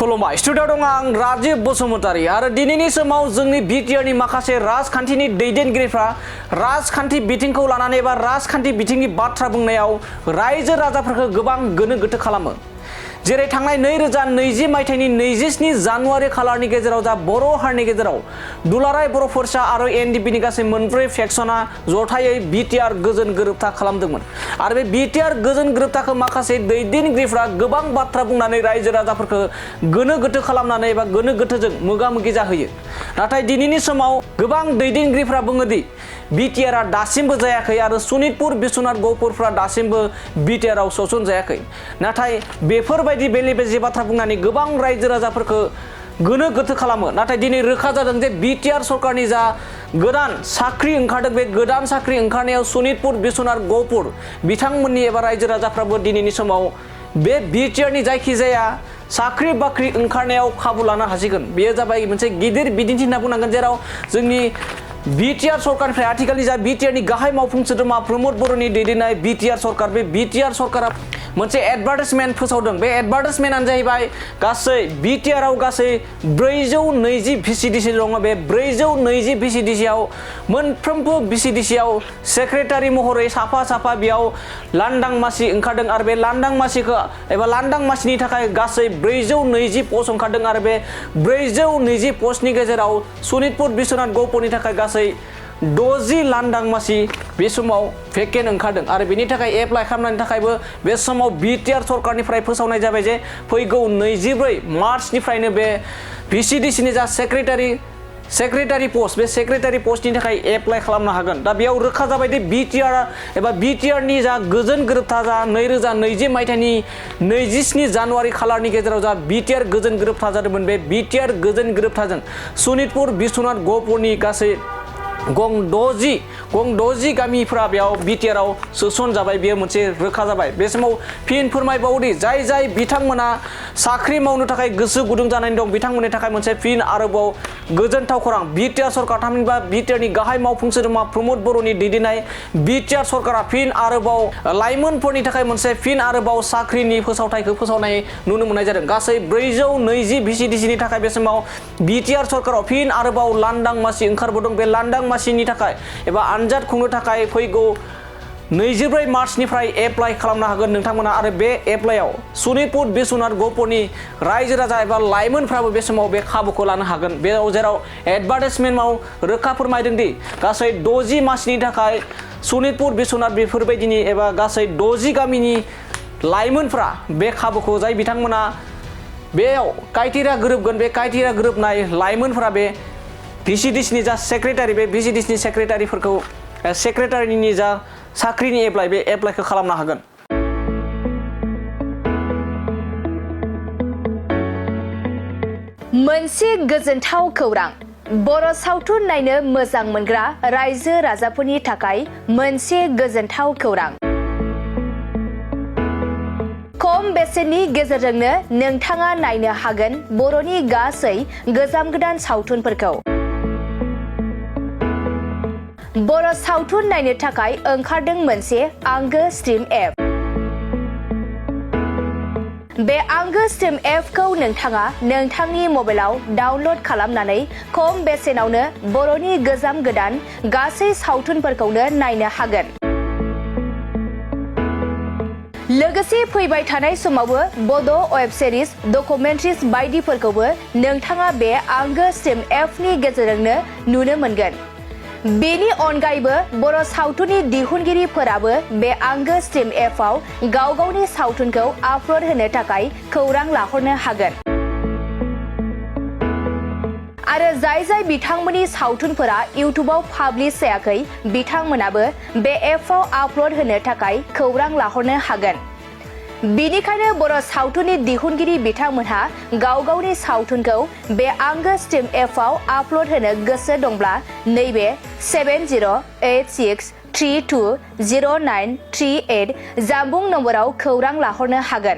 खुलुमबाय स्टुडिअ दं आं राजीव बसुमतारी आरो दिनैनि समाव जोंनि बिटिआरनि माखासे राजखान्थिनि दैदेनगिरिफ्रा राजखान्थि बिथिंखौ लानानै एबा राजखान्थि बिथिंनि बाथ्रा बुंनायाव रायजो राजाफोरखौ गोबां गोनो गोथो खालामो। जेरै थांनाय 2020 मायथाइनि 27 जानुवारि खालारनि गेजेराव जा बर' हारिनि गेजेराव दुलाराय बर' फरायसा आरो एनडिपिनि गासै मोनब्रै फेक्सना जथायै बिटिआर गोजोन गोरोबथा खालामदोंमोन आरो बे बिटिआर गोजोन गोरोबथाखौ माखासे दैदेनगिरिफ्रा गोबां बाथ्रा बुंनानै रायजो राजाफोरखौ गोनो गोथो खालामनानै एबा गोनो गोथोजों मोगा मोगि जाहोयो। नाथाय दिनैनि समाव गोबां दैदेनगिरिफ्रा बुङोदि बिटिआरआ दासिमबो जायाखै आरो सनितपुर बिश्वनाथ गहपुरफ्रा दासिमबो बिटिआरआव सोसन जायाखै। नाथाय बेफोरबायदि बेले बेजे बाथ्रा बुंनानै गोबां रायजो राजाफोरखौ गोनो गोथो खालामो। नाथाय दिनै रोखा जादों जे बिटिआर सरकारनि जा गोदान साख्रि ओंखारदों बे गोदान साख्रि ओंखारनायाव सनितपुर बिश्वनाथ गहपुर बिथांमोननि एबा रायजो राजाफ्राबो दिनैनि समाव बे बिटिआरनि जायखिजाया साख्रि बाख्रि ओंखारनायाव खाबु लानो हासिगोन। बेयो जाबाय मोनसे गिदिर बिदिन्थि होनना बुंनांगोन जेराव जोंनि बिटिआर सरकारनिफ्राय आथिखालनि जा बिटिआरनि गाहाय मावफुं सोद्रोमा प्रमद बर'नि दैदेननाय बिटिआर सरकार बे बिटिआर सरकारा मोनसे एडभार्टाइजमेन्ट फोसावदों। बे एडभार्टाइजमेन्टआनो जाहैबाय गासै बिटिआरआव गासै 420 भिसिडिसि दङ। बे 420 भिसिडिसिआव मोनफ्रोमबो भिसिडिसिआव सेक्रेटारि महरै साफा साफा बेयाव लांदां मासि ओंखारदों आरो बे लांदां मासिखौ एबा लांदां मासिनि थाखाय गासै 420 पस्ट ओंखारदों आरो बे 420 पस्टनि गेजेराव सनितपुर बिश्वनाथ गहपुरनि थाखाय गासै 60 लांदां मासि बे समाव भेकेन्ट ओंखारदों आरो बेनि थाखाय एप्लाइ खालामनायनि थाखायबो बे समाव बिटिआर सरकारनिफ्राय फोसावनाय जाबाय जे फैगौ 24 मार्चनिफ्रायनो बे भिसिडिसिनि जा सेक्रेटारि पस्ट बे सेक्रेटारि पस्टनि थाखाय एप्लाइ खालामनो हागोन। दा बेयाव रोखा जाबाय दि बिटिआर एबा बिटिआरनि जा गोजोन गोरोबथा जा 2020 मायथाइनि 27 जानुवारि खालारनि गेजेराव जा बिटिआर गोजोन गोरोबथा जादोंमोन बे बिटिआर गोजोन गोरोबथाजों सनितपुर बिश्वनाथ गहपुरनि गासै गं 60 गामिफ्रा बेयाव बिटिआरआव सोसन जाबाय। बेयो मोनसे रोखा जाबाय। बे समाव फिन फोरमायबावोदि जाय बिथांमोना साख्रि मावनो थाखाय गोसो गुदुं जानानै दं बिथांमोननि थाखाय मोनसे फिन आरोबाव गोजोनथाव खौरां बिटिआर सरकार थामहिनबा बिटिआरनि गाहाय मावफुं सोद्रोमा प्रमद बर'नि दैदेननाय बिटिआर सरकारा फिन आरोबाव लाइमोनफोरनि थाखाय मोनसे फिन आरोबाव साख्रिनि फोसावथायखौ फोसावनाय नुनो मोननाय जादों। गासै 420 भिसिडिसिनि थाखाय बे समाव बिटिआर सरकाराव फिन आरोबाव लांदां मासि ओंखारबोदों। बे लांदां मासिनि थाखाय एबा आनजाद खुंनो थाखाय फैगौ 24 मार्चनिफ्राय एप्लाइ खालामनो हागोन नोंथांमोना आरो बे एप्लाइआव सनितपुर बिश्वनाथ गहपुरनि रायजो राजा एबा लाइमोनफ्राबो बे समाव बे खाबुखौ लानो हागोन। बेयाव जेराव एडभार्टाइजमेन्टआव रोखा फोरमायदों दि गासै 60 मासनि थाखाय सनितपुर बिश्वनाथ बेफोरबायदिनि एबा गासै 60 गामिनि लाइमोनफ्रा बे खाबुखौ जाय बिथांमोना बेयाव क्राइटेरिया गोरोबगोन बे क्राइटेरिया गोरोबनाय लाइमोनफ्रा बे भिसिडिसिनि जा सेक्रेटारि बे भिसिडिसिनि सेक्रेटारिफोरखौ सेक्रेटारिनि जा साख्रिनि एप्लाइ बे एप्लाइखौ खालामनो हागोन। मोनसे गोजोनथाव खौरां बर' सावथुन नायनो मोजां मोनग्रा रायजो राजाफोरनि थाखाय मोनसे गोजोनथाव खौरां। खम बेसेननि गेजेरजोंनो नोंथाङा नायनो हागोन बर'नि गासै गोजाम गोदान सावथुनफोरखौ। बर' सावथुन नायनो थाखाय ओंखारदों मोनसे आंगो स्ट्रिम एप। बे आंगो स्ट्रिम एपखौ नोंथाङा नोंथांनि मबाइलाव डाउनलड खालामनानै खम बेसेनावनो बर'नि गोजाम गोदान गासै सावथुनफोरखौनो नायनो हागोन। लोगोसे फैबाय थानाय समावबो बड' वेब सिरिज डकुमेन्ट्रिज बायदिफोरखौबो नोंथाङा बे आंगो स्ट्रिम एपनि गेजेरजोंनो नुनो मोनगोन। बेनि अनगायैबो बर' सावथुननि दिहुनगिरिफोराबो बे आंगो स्ट्रिम एपआव गाव गावनि सावथुनखौ आपल'ड होनो थाखाय खौरां लाहरनो हागोन। आरो जाय बिथांमोननि सावथुनफोरा इउटुबाव पाब्लिश जायाखै बिथांमोनाबो बे एपआव आपल'ड होनो थाखाय खौरां लाहरनो हागोन। बेनिखायनो बर' सावथुननि दिहुनगिरि बिथांमोनहा गाव गावनि सावथुनखौ बे आंगो स्ट्रिम एपआव आपल'ड होनो गोसो दंब्ला नैबे 7086320938 जानबुं नम्बराव खौरां लाहरनो हागोन।